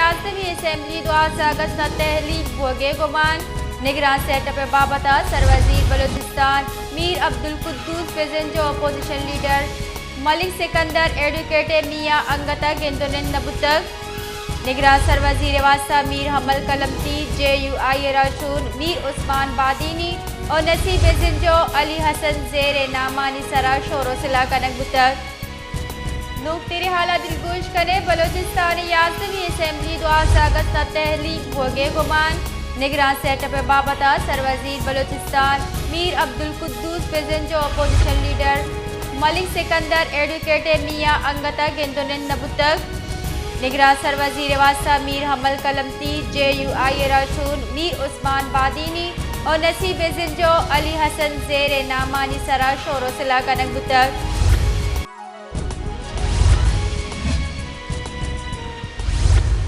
یازدہمی اسمبلی دوازدہ اگست ء تہلیگ بوگ ء گمان۔ نگراں سیٹ اپ ء بابت ء سروزیر بلوچستان میر عبدالقدوس بزنجو، اپوزیشن لیڈر ملک سکندر ایڈوکیٹ ء میاں انگت ء گند ء نند نہ بوتگ۔ نگراں سروزیر ء واستہ میر حمل کلمتی، جے یو آئی ء راہشون میر عثمان بادینی ء نصیب بزنجو، علی حسن زیر ء نامانی سرا شور ء سلاہ کنگ بوتگ۔ نوکتریں حالاں دلگوش کنیں۔ بلوچستان ء یازدہمی اسمبلی دوازدہ اگست ء تہلیگ بوگ ء گمان۔ نگراں سیٹ اپ ء بابت ء سروزیر بلوچستان میر عبدالقدوس بزنجو، اپوزیشن لیڈر ملک سکندر ایڈوکیٹ ء میاں انگت ء گند ء نند نہ بوتگ۔ نگراں سروزیر ء واستہ میر حمل کلمتی، جے یو آئی ء راہشون میر عثمان بادینی ء نصیب بزنجو، علی حسن زیر ء نامانی سرا شور ء سلاہ کنگ بوتگ۔